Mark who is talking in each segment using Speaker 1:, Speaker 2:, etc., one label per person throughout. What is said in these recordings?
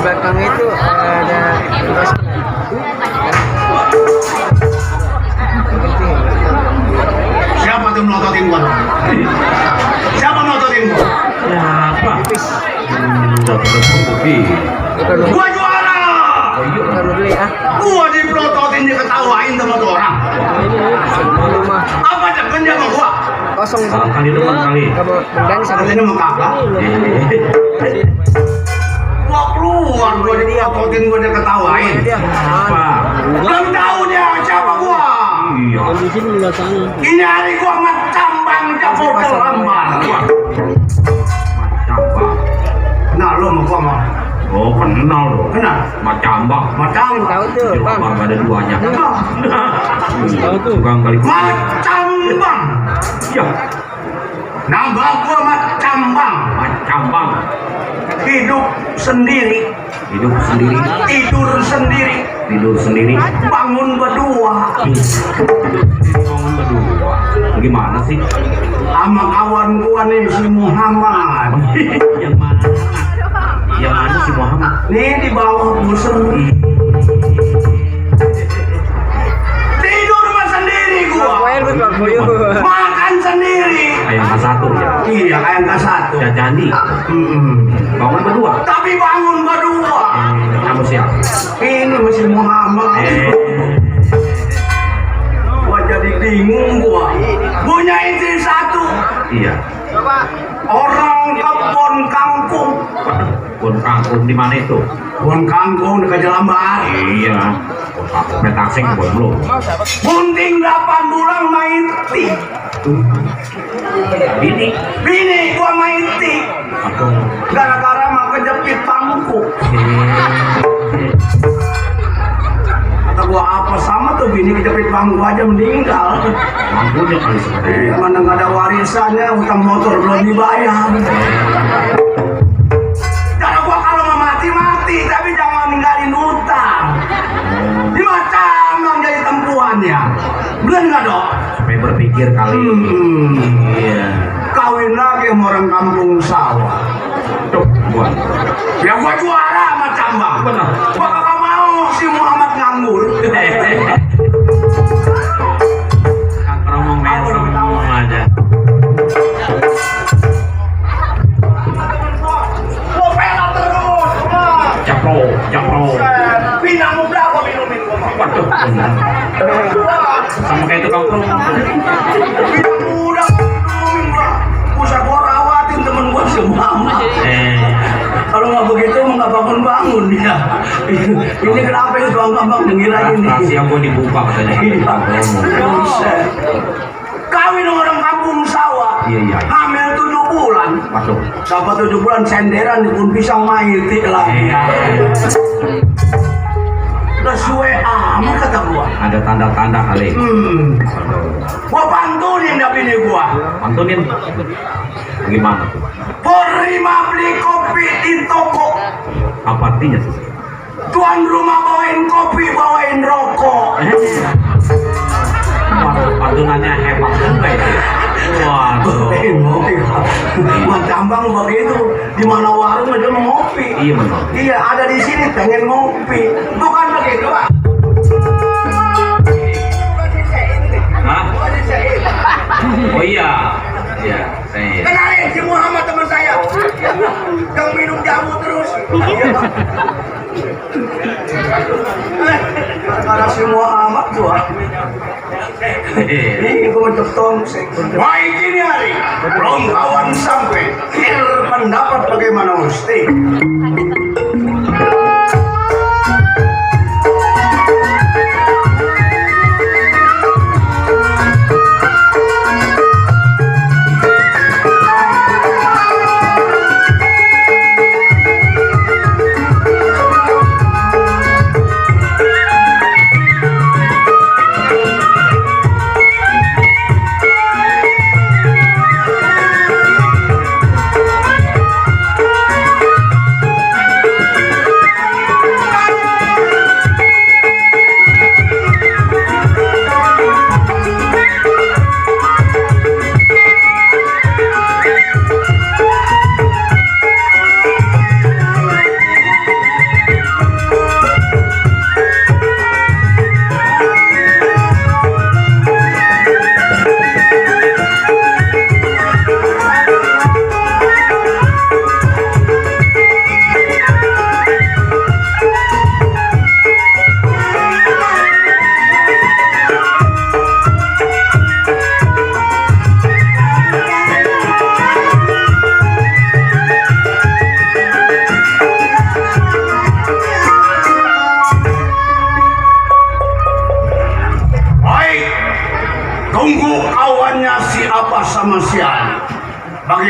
Speaker 1: belakang itu ada
Speaker 2: Siapa tuh melototin gua? Siapa melototin gua?
Speaker 3: Siapa?
Speaker 2: Gua juara.
Speaker 1: Bukan beli ah.
Speaker 2: Gua dipelototin diketawain sama tuh orang.
Speaker 1: Ini rumah
Speaker 2: Apa depannya sama gua?
Speaker 1: kosong.
Speaker 3: Salah kali depan kali.
Speaker 1: Kamu mengganti sama
Speaker 2: Katanya mau kakak. Gua keluar, gua dipelototin, gua diketawain.
Speaker 1: dia.
Speaker 3: Apa?
Speaker 2: Belum tahu dia siapa gua.
Speaker 3: Iya.
Speaker 1: Di sini juga sana.
Speaker 2: Ini hari gua macam bang cabut lambar.
Speaker 3: Macam bang.
Speaker 2: Kenal lu sama gua mah?
Speaker 3: Oh kenal loh.
Speaker 2: Kenal?
Speaker 3: Macam bang.
Speaker 2: Macam
Speaker 1: Tahu tuh,
Speaker 3: Di
Speaker 1: Bang.
Speaker 3: Bang ada duanya.
Speaker 1: Tahu tuh.
Speaker 3: Tukang kali.
Speaker 2: Macam bang.
Speaker 3: Ya.
Speaker 2: Nama gua macam bang.
Speaker 3: Macam bang.
Speaker 2: Hidup sendiri,
Speaker 3: Hidup sendiri.
Speaker 2: tidur sendiri,
Speaker 3: Tidur sendiri.
Speaker 2: bangun berdua.
Speaker 3: Bangun berdua. Gimana sih?
Speaker 2: Sama kawan gua nih si Muhammad.
Speaker 3: Yang mana? Yang mana si Muhammad?
Speaker 2: Nih di bawah busur. Tidur mah sendiri gua. Makan sendiri.
Speaker 3: Ayam K1 ya.
Speaker 2: Iya kayak angka satu.
Speaker 3: Jajani. Bangun berdua.
Speaker 2: Tapi bangun berdua.
Speaker 3: Kamu siapa?
Speaker 2: Ini masih Muhammad. Gua jadi bingung gua. Punya istri satu.
Speaker 3: Iya.
Speaker 2: Orang kebun kangkung.
Speaker 3: Kebun kangkung di mana itu?
Speaker 2: Kebun kangkung dekat Jalan Bahar.
Speaker 3: Iya. Kebun kangkung petakseng kebun belum.
Speaker 2: Bunting 8 bulan maiti. Bini gua maiti.
Speaker 3: Aku.
Speaker 2: Gara-gara mah kejepit pangku. Kata gua apa sama tuh bini kejepit pangku aja meninggal.
Speaker 3: Mampunya kali seperti.
Speaker 2: Mana nggak ada warisannya, utang motor belum dibayar. Cara gua kalau mau mati, tapi jangan ninggalin utang. Di macam yang jadi tempuhannya. Bener nggak dok?
Speaker 3: Supaya berpikir kali. Iya.
Speaker 2: Kawin lagi sama orang kampung sawah.
Speaker 3: Tuh, buat.
Speaker 2: Ya gua juara sama cambang.
Speaker 3: Benar.
Speaker 2: Gua kagak mau si Muhammad nganggur.
Speaker 3: Ngomong aja.
Speaker 2: Gua pelak terus.
Speaker 3: Japro, japro.
Speaker 2: Pinang berapa minumin gua mah?
Speaker 3: Waduh, benar. Sama kayak tukang kerung.
Speaker 2: Pinang muda minumin gua. Usah gua rawatin temen gua si Muhammad. Kalau nggak begitu emang nggak bangun dia. Ini kenapa itu gampang mengira ini?
Speaker 3: Rahasia gua dibuka katanya.
Speaker 2: Buset. Kawin orang kampung sawah.
Speaker 3: Iya, iya.
Speaker 2: Hamil 7 bulan.
Speaker 3: Waduh.
Speaker 2: Dapat 7 bulan senderan di pun pisang maiti lagi. Udah suwe amat kata gua.
Speaker 3: Ada tanda-tanda kali.
Speaker 2: Gua pantunin dah bini gua.
Speaker 3: Pantunin. Gimana tuh?
Speaker 2: Perima beli kopi di toko.
Speaker 3: Apa artinya tuh?
Speaker 2: Tuan rumah bawain kopi, bawain rokok.
Speaker 3: Waduh, pantunannya hebat juga itu. Waduh.
Speaker 2: Macam bang begitu, di mana warung aja mau ngopi.
Speaker 3: Iya benar.
Speaker 2: Iya ada di sini pengen ngopi, bukan begitu pak?
Speaker 3: Hah? Oh iya. Iya, saya.
Speaker 2: Kenalin si Muhammad teman saya, yang minum jamu terus. Karena si Muhammad gua. Ini gua untuk tongseng. Baik ini hari, belum kawan sampai. Pendapat bagaimana mesti?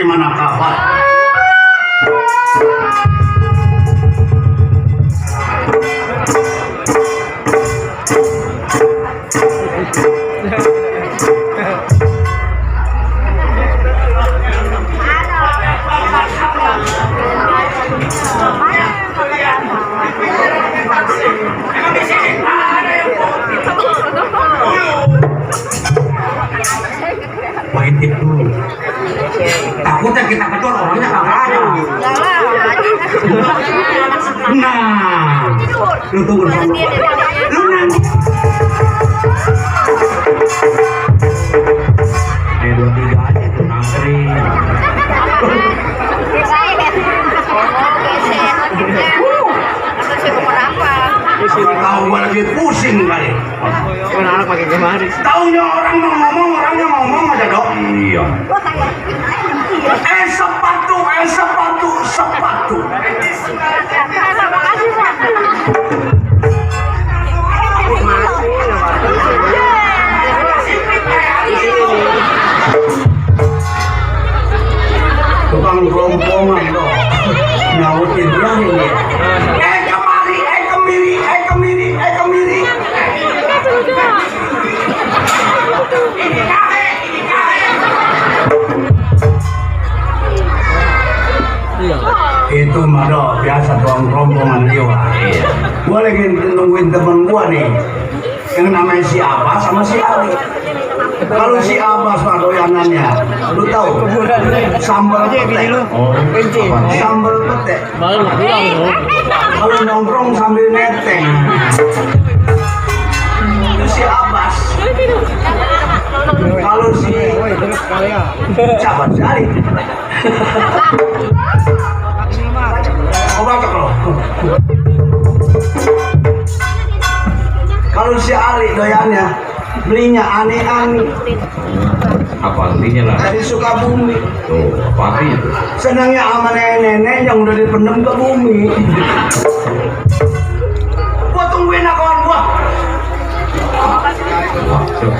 Speaker 2: bagaimana kabar?
Speaker 3: Wah, intip dulu. Takutnya kita kejar orangnya kagak ada. Nah, lu tunggu dulu. Lu nanti. Dua tiga aja tuh nangkri.
Speaker 2: Tahu gua lagi pusing kali.
Speaker 1: Anak pakai kemarin.
Speaker 2: Taunya orang mau ngomong, orangnya ngomong aja dok.
Speaker 3: Iya.
Speaker 2: Sepatu. Tukang rompongan dok. Nyautin dia ini. Kemiri.
Speaker 1: Iya.
Speaker 2: Itu mah dok, biasa doang rombongan dia. Gua lagi nungguin temen gua nih, yang namanya si Abbas sama si Ali. Kalau si Abbas mah doyanannya, lu tahu? Sambal pete. Sambal pete.
Speaker 1: Baru nggak bilang loh.
Speaker 2: Kalau nongkrong sambil neteng. Itu si Abbas. Kalau si sahabat sekali. Coba cek loh. Kalau si Ali doyannya belinya aneh-aneh.
Speaker 3: Apa artinya lah?
Speaker 2: Dari Sukabumi.
Speaker 3: Tuh, apa artinya tuh?
Speaker 2: Senangnya sama nenek-nenek yang udah dipendam ke bumi. Gua tungguin kawan gua.
Speaker 3: Wah, tuh.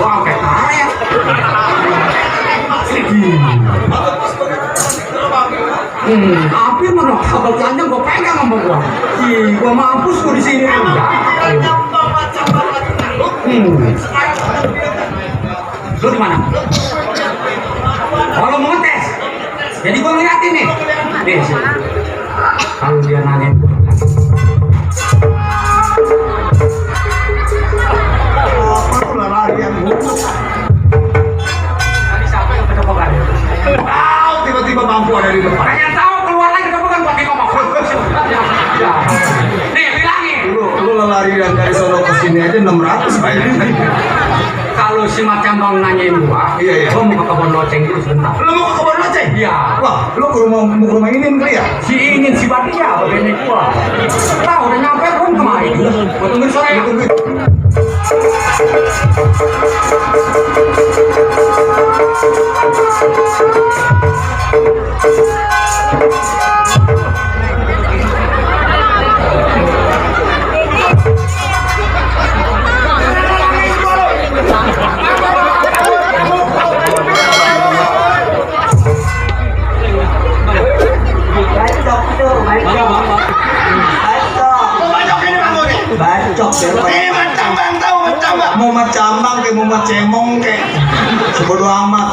Speaker 2: Wah, kayak kaya. Api mana kabel telanjang gua pegang sama gua. Gua mampus gua di sini.
Speaker 3: Lu di mana? Kalau mau ngetes, jadi gua ngeliatin nih. Nih, sini. Kalau dia nanya,
Speaker 2: Apa tuh larian gua?
Speaker 3: tadi siapa yang kecopokan?
Speaker 2: Tahu tiba-tiba mampu ada di depan.
Speaker 3: Hanya tahu keluar lagi kecopokan pakai ngomong. Nih, bilangin.
Speaker 2: Lu larian dari sono ke sini aja 600 bayarnya.
Speaker 3: Kalau si macam bang nanyain gua,
Speaker 2: Iya.
Speaker 3: gua mau ke kebun loceng dulu sebentar.
Speaker 2: Lu mau ke kebun loceng?
Speaker 3: Iya.
Speaker 2: Wah, lu ke rumah ini kali ya?
Speaker 3: Si ingin si Badia, bagiannya gua. Tahu udah nyampe pun kemari. Gua tungguin sore ya.
Speaker 2: Bacok ya. Mau macambang kayak mau macemong kayak sebodo amat.